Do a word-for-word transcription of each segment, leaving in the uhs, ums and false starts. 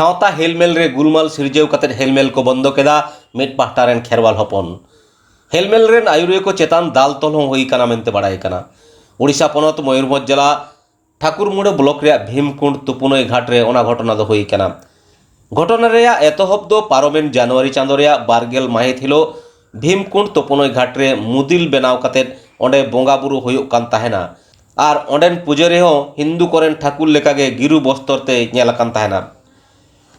ᱥᱟᱶᱛᱟ ᱦᱮᱞᱢᱮᱞ ᱨᱮ ᱜᱩᱞᱢᱟᱞ ᱥᱤᱨᱡᱟᱹᱣ ᱠᱟᱛᱮ ᱦᱮᱞᱢᱮᱞ ᱠᱚ ᱵᱚᱱᱫᱚ ᱠᱮᱫᱟ ᱢᱤᱫ ᱯᱟᱦᱴᱟ ᱨᱮᱱ ᱠᱷᱮᱨᱣᱟᱞ ᱦᱚᱯᱚᱱ᱾ ᱦᱮᱞᱢᱮᱞ ᱨᱮᱱ ᱟᱹᱭᱩᱨᱤᱭᱟᱹ ᱠᱚ ᱪᱮᱛᱟᱱ ᱫᱟᱞ ᱛᱚᱞ ᱦᱚᱸ ᱦᱩᱭ ᱠᱟᱱᱟ ᱢᱮᱱᱛᱮ ᱵᱟᱲᱟᱭ ᱠᱟᱱᱟ᱾ ᱳᱰᱤᱥᱟ ᱯᱚᱱᱚᱛ ᱢᱚᱭᱩᱨᱵᱷᱚᱸᱡᱽ ᱡᱮᱞᱟ ᱴᱷᱟᱠᱩᱨᱢᱩᱲᱟᱹ ᱵᱞᱚᱠ ᱨᱮᱭᱟᱜ ᱵᱷᱤᱢᱠᱩᱸᱰ ᱛᱩᱯᱩᱱᱟᱹᱭ ᱜᱷᱟᱴ ᱨᱮ ᱚᱱᱟ ᱜᱷᱚᱴᱚᱱᱟ ᱫᱚ ᱦᱩᱭ ᱠᱟᱱᱟ᱾ ᱜᱷᱚᱴᱚᱱᱟ ᱨᱮᱭᱟᱜ ᱮᱛᱚᱦᱚᱵ ᱫᱚ ᱯᱟᱨᱚᱢᱮᱱ ᱡᱟᱱᱩᱣᱟᱨᱤ ᱪᱟᱸᱫᱚ ᱨᱮᱭᱟᱜ ᱵᱟᱨ ᱜᱮᱞ ᱢᱟᱹᱦᱤᱛ ᱦᱤᱞᱳᱜ ᱵᱷᱤᱢᱠᱩᱸᱰ ᱛᱩᱯᱩᱱᱟᱹᱭ ᱜᱷᱟᱴ ᱨᱮ ᱢᱩᱫᱤᱞ ᱵᱮᱱᱟᱣ ᱠᱟᱛᱮ ᱚᱸᱰᱮ ᱵᱚᱸᱜᱟ ᱵᱩᱨᱩ ᱦᱩᱭᱩᱜ ᱠᱟᱱ ᱛᱟᱦᱮᱱᱟ᱾ ᱟᱨ ᱚᱸᱰᱮᱱ ᱯᱩᱡᱟᱹᱨᱤ ᱦᱚᱸ ᱦᱤᱱᱫᱩ ᱠᱚᱨᱮᱱ ᱴᱷᱟᱹᱠᱩᱨ ᱞᱮᱠᱟᱜᱮ ᱜᱤᱨᱩ ᱵᱚᱥᱛᱚᱨ ᱛᱮ ᱧᱮᱞ ᱟᱠᱟᱱ ᱛᱟᱦᱮᱱᱟ᱾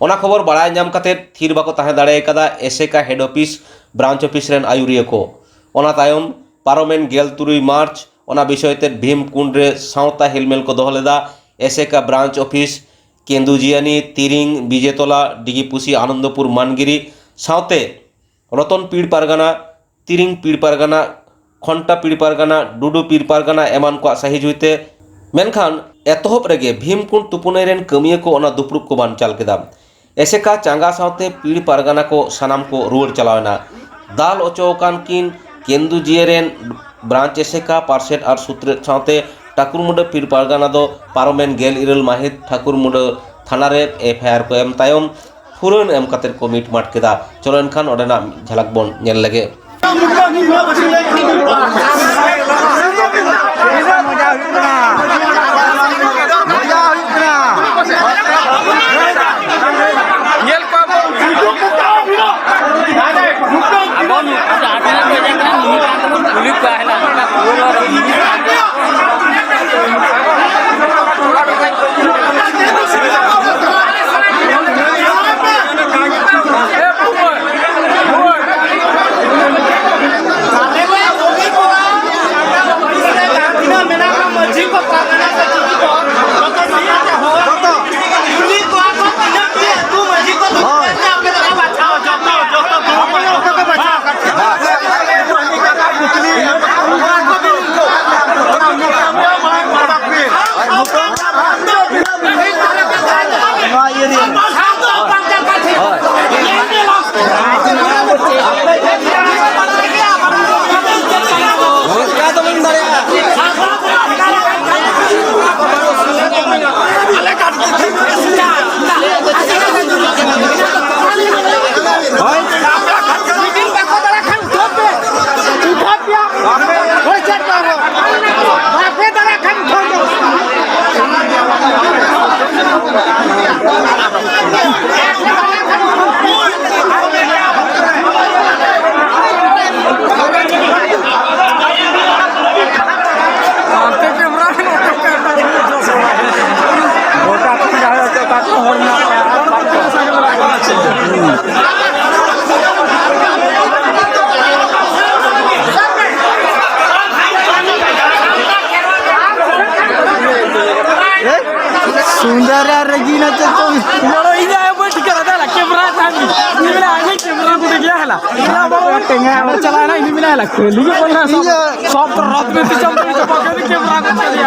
ᱚᱱᱟ ᱠᱷᱚᱵᱚᱨ ᱵᱟᱲᱟᱭ ᱧᱟᱢ ᱠᱟᱛᱮ ᱛᱷᱤᱨ ᱵᱟᱠᱚ ᱛᱟᱦᱮᱸ ᱫᱟᱲᱮ ᱠᱟᱫᱟ ᱮᱥᱮᱠᱟ ᱦᱮᱰ ᱚᱯᱷᱤᱥ, ᱵᱨᱟᱧᱪ ᱚᱯᱷᱤᱥ ᱨᱮᱱ ᱟᱹᱭᱩᱨᱤᱭᱟᱹ ᱠᱚ᱾ ᱚᱱᱟ ᱛᱟᱭᱚᱢ ᱯᱟᱨᱚᱢᱮᱱ ᱜᱮᱞ ᱛᱩᱨᱩᱭ ᱢᱟᱨᱪ ᱚᱱᱟ ᱵᱤᱥᱚᱭ ᱛᱮ ᱵᱷᱤᱢᱠᱩᱸᱰ ᱨᱮ ᱥᱟᱶᱛᱟ ᱦᱮᱞᱢᱮᱞ ᱠᱚ ᱫᱚᱦᱚ ᱞᱮᱫᱟ᱾ ᱮᱥᱮᱠᱟ ᱵᱨᱟᱧᱪ ᱚᱯᱷᱤᱥ, ᱠᱮᱱᱫᱩᱡᱤᱭᱟᱱᱤ, ᱛᱤᱨᱤᱝ, ᱵᱤᱡᱮᱛᱚᱞᱟ, ᱰᱤᱜᱤᱯᱩᱥᱤ, ᱟᱱᱚᱱᱫᱚᱯᱩᱨ, ᱢᱟᱱᱜᱤᱨᱤ ᱥᱟᱶᱛᱮ ᱨᱚᱛᱚᱱ ᱯᱤᱲ ᱯᱟᱨᱜᱟᱱᱟ, ᱛᱤᱨᱤᱝ ᱯᱤᱲ ᱯᱟᱨᱜᱟᱱᱟ, ᱠᱷᱚᱱᱴᱟ ᱯᱤᱲ ᱯᱟᱨᱜᱟᱱᱟ, ᱰᱩᱰᱩ ᱯᱤᱲ ᱯᱟᱨᱜᱟᱱᱟ ᱮᱢᱟᱱ ᱠᱚᱣᱟᱜ ᱥᱟᱹᱦᱤ ᱡᱩᱦᱤᱛᱮ᱾ ᱢᱮᱱᱠᱷᱟᱱ ᱮᱛᱚᱦᱚᱵ ᱨᱮᱜᱮ ᱵᱷᱤᱢᱠᱩᱸᱰ ᱛᱩᱯᱩᱱᱟᱹᱭ ᱨᱮᱱ ᱠᱟᱹᱢᱤᱭᱟᱹ ᱠᱚ ᱚᱱᱟ ᱫᱩᱯᱲᱩᱵ ᱠᱚ ᱵᱟᱧᱪᱟᱞ ᱠᱮᱫᱟ᱾ ᱮᱥᱮᱠᱟ ᱪᱟᱸᱜᱟ ᱥᱟᱶᱛᱮ ᱯᱤᱲ ᱯᱟᱨᱜᱟᱱᱟ ᱠᱚ ᱥᱟᱱᱟᱢ ᱠᱚ ᱨᱩᱣᱟᱹᱲ ᱪᱟᱞᱟᱣ ᱮᱱᱟ᱾ ᱫᱟᱞ ᱚᱪᱚ ᱟᱠᱟᱱ ᱠᱤᱱ ᱠᱮᱱᱫᱩᱡᱤᱭᱟᱹ ᱨᱮᱱ ᱵᱨᱟᱧᱪ ᱮᱥᱮᱠᱟ, ᱯᱟᱨᱥᱮᱛ ᱟᱨ ᱥᱩᱛᱨᱮᱛ ᱥᱟᱶᱛᱮ ᱴᱷᱟᱹᱠᱩᱨᱢᱩᱰᱟᱹ ᱯᱤᱲ ᱯᱟᱨᱜᱟᱱᱟ ᱫᱚ ᱯᱟᱨᱚᱢᱮᱱ ᱜᱮᱞ ᱤᱨᱟᱹᱞ ᱢᱟᱹᱦᱤᱛ ᱴᱷᱟᱹᱠᱩᱨᱢᱩᱰᱟᱹ ᱛᱷᱟᱱᱟ ᱨᱮ ᱮᱯᱷ ᱟᱭ ᱟᱨ ᱠᱚ ᱮᱢ ᱛᱟᱭᱚᱢ ᱯᱷᱩᱨᱟᱹᱱ ᱮᱢ ᱠᱟᱛᱮ ᱠᱚ ᱢᱤᱴᱢᱟᱴ ᱠᱮᱫᱟ᱾ ᱪᱚᱞᱚ ᱮᱱᱠᱷᱟᱱ ᱚᱸᱰᱮᱱᱟᱜ ᱢᱤᱫ ᱡᱷᱟᱞᱟᱠ ᱵᱚᱱ ᱧᱮᱞ ᱞᱮᱜᱮ᱾ ᱧᱮᱞ ᱠᱚᱣᱟ ᱵᱚᱱ᱾ ᱟᱵᱚ ᱱᱩᱠᱩ ᱡᱟᱦᱟᱸ ᱛᱤᱱᱟᱹᱜ ᱠᱚ ᱦᱮᱡ ᱟᱠᱟᱱᱟ, ᱱᱩᱭ ᱛᱟᱭᱚᱢ ᱛᱮᱵᱚᱱ ᱠᱩᱞᱤ ᱠᱚᱣᱟ ᱦᱮᱱᱟᱜ ᱠᱟᱱᱟ, ᱯᱩᱨᱟᱹ ᱨᱚᱲ᱾ ᱜᱚᱴᱟ ᱠᱷᱚᱱ ᱡᱟᱦᱟᱸ ᱚᱠᱟ ᱠᱚ ᱦᱚᱲ ᱢᱮᱱᱟᱜ ᱠᱚᱣᱟ᱾ ᱥᱩᱱᱫᱚᱨ ᱟᱨ ᱨᱮᱜᱤᱱᱟ ᱪᱮᱫ ᱠᱚ ᱱᱚᱰᱮ ᱤᱧ ᱟᱭ ᱵᱟᱹᱧ ᱴᱷᱤᱠᱟᱹ ᱫᱟᱲᱮᱭᱟᱜ ᱠᱟᱱᱟ, ᱠᱮᱢᱨᱟ ᱛᱟᱦᱮᱱ ᱜᱮ᱾ ᱤᱧ ᱢᱮᱱᱟ, ᱟᱹᱰᱤ ᱠᱮᱢᱨᱟ ᱠᱚ ᱴᱷᱤᱠ ᱜᱮᱭᱟ ᱦᱮᱞᱟ᱾ ᱤᱧ ᱟᱵᱚ ᱴᱮᱸᱜᱟ ᱦᱚᱲ ᱪᱟᱞᱟᱣ ᱮᱱᱟ, ᱤᱧ ᱢᱮᱱᱟ ᱦᱮᱞᱟ, ᱠᱷᱟᱹᱞᱤ ᱜᱮ ᱵᱚᱞ ᱨᱮ ᱥᱚᱵ ᱨᱚᱛ ᱢᱮ ᱛᱤ ᱪᱚᱢ ᱛᱤ ᱪᱚᱢ ᱠᱷᱟᱹᱞᱤ ᱠᱮᱢᱨᱟ ᱠᱚ ᱪᱟᱞᱟᱜ᱾